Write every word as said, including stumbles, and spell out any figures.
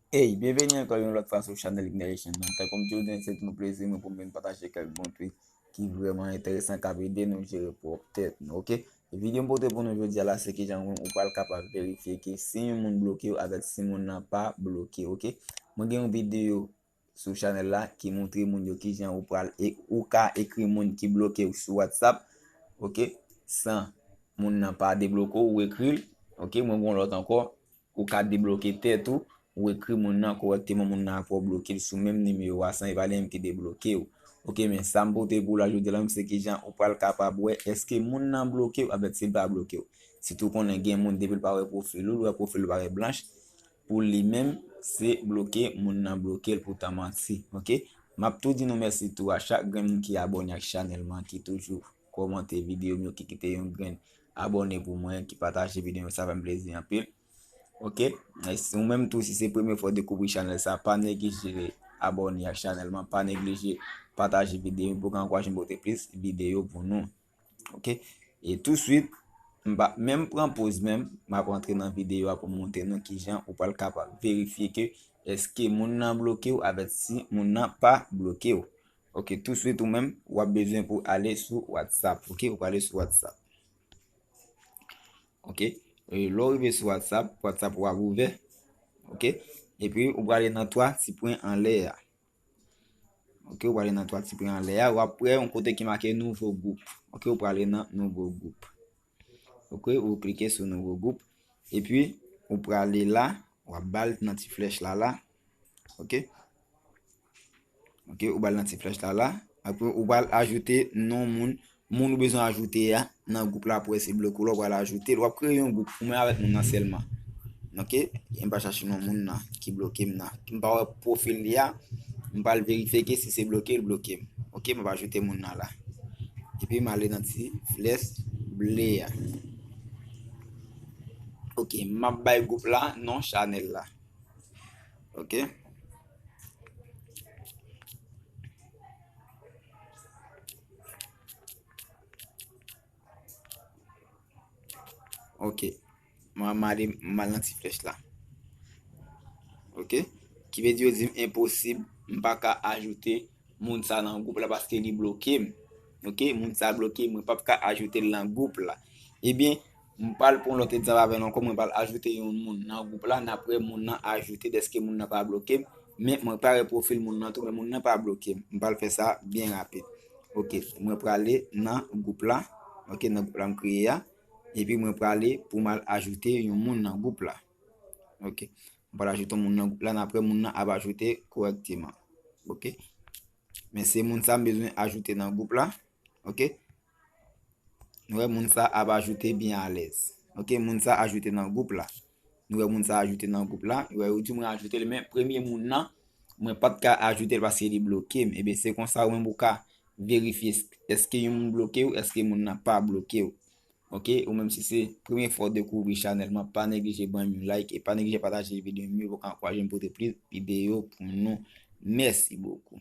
Hey, byenveni ankò yon lòt fwa sou chanèl Ignite Haitian nan. Tankou m toujou di, se toujou yon plezi mwen pou m vin pataje kèk bon trik ki vrèman enteresan, k ap ede nou jere pwòp tèt nou, oke? Videyo m pote pou nou jodi a la, se kijan ou pral kapab verifye ke si yon moun bloke w, avèk si moun nan pa bloke w, oke? Mwen gen yon videyo sou chanèl la ki montre moun yo kijan ou pral e, ou ka ekri moun ki bloke w sou WhatsApp, oke? San moun nan pa debloke w, ou ekri l, oke? Mwen gen yon lòt ankò, ou ka debloke tèt ou, ou ekri moun nan kòrèkteman, moun nan ap wè w bloke l sou menm nimewo a san e pa li menm ki debloke w. Oke, men sa m pote pou w la jodi a la, se kijan ou pral kapab wè èske moun nan bloke w avèk si l pa bloke w. Sitou konnen gen moun depi l pa wè pwofil ou, l wè pwofil ou parèt blanch, pou li menm, se bloke moun nan bloke l pou tan manti. Oke? M ap tou di nou mèsi tou a chak grenn moun ki abòne ak chanèl mwen, ki toujou kòmante videyo m yo, ki kite yon grenn abòne pou mwen, ki pataje videyo m yo, sa fè m plezi anpil. Oke? E si ou menm tou, si se premye fwa w dekouvri chanèl sa, pa neglije abòne ak chanèl mwen, pa neglije pataje videyo m pou ka ankouraje m pote plis videyo pou nou. Oke? E touswit, m pa menm pran poz menm, m ap antre nan videyo a pou m montre nou kijan ou pral kapab verifye ke èske moun nan bloke w avèk si moun nan pa bloke w. Oke, touswit ou menm, w ap bezwen pou ale sou WhatsApp. Oke, ou prale sou WhatsApp. Oke, e lè w rive sou WhatsApp, WhatsApp ou ap ouvè. Oke, epi ou prale nan twa ti pwen anlè a. Oke, ou prale nan twa ti pwen anlè a, w ap wè yon kote ki make nouvo gwoup. Oke, ou prale nan nouvo gwoup. Oke, ou klike sou nouvo gwoup. Epi, ou prale la, w ap ba l nan ti flèch la la. Oke. Oke, ou ba l nan ti flèch la la. Apre, ou pral ajoute non moun, moun ou bezwen ajoute a nan gwoup la pou wè si l bloke w la, ou pral ajoute l. W ap kreye yon gwoup ou menm avèk moun nan sèlman. Oke, e m pa chache non moun nan ki bloke m nan. M pa wè pwofil li a, m pral verifye ke si se bloke, l bloke m. Oke, m ap ajoute moun nan la. Epi m ale nan ti flèch ble a. Oke, m ap bay gwoup la non chanèl la. Oke. Oke. Mwen, m ale, m al nan ti flèch la. Oke. Ki vle di yo di m enposib, m pa ka ajoute moun sa nan gwoup la paske li bloke m. Oke, moun sa bloke m, mwen p ap ka ajoute l nan gwoup la. Ebyen, m pral pran lòt egzanp avè nou ankò, mwen pral ajoute yon moun nan gwoup la, n ap wè moun nan ajoute dèske moun nan pa bloke m, men mwen pa wè pwofil moun nan tou, men moun nan pa bloke m. M pral fè sa byen rapid. Oke, mwen prale nan gwoup la. Oke, nan gwoup la m kreye a. Epi mwen prale pou m al ajoute yon moun nan gwoup la. Oke. Mwen pral ajoute yon moun nan gwoup la, n ap wè moun nan ap ajoute kòrèkteman. Oke. Men se moun sa m bezwen ajoute nan gwoup la. Oke. Nou wè moun sa ap ajoute byen alèz. Oke, moun sa ajoute nan gwoup la. Nou wè moun sa ajoute nan gwoup la. Ou wè, yo di mwen ajoute l, men premye moun nan, mwen pa t ka ajoute l paske li bloke m. Ebyen, se konsa ou menm ou ka verifye èske yon moun bloke w, èske moun nan pa bloke w. Oke, ou menm si se premye fwa w dekouvri chanèl mwen, pa neglije ban m yon like e pa neglije pataje videyo m yo pou ka ankouraje m pote plis videyo pou nou. Mèsi bokou.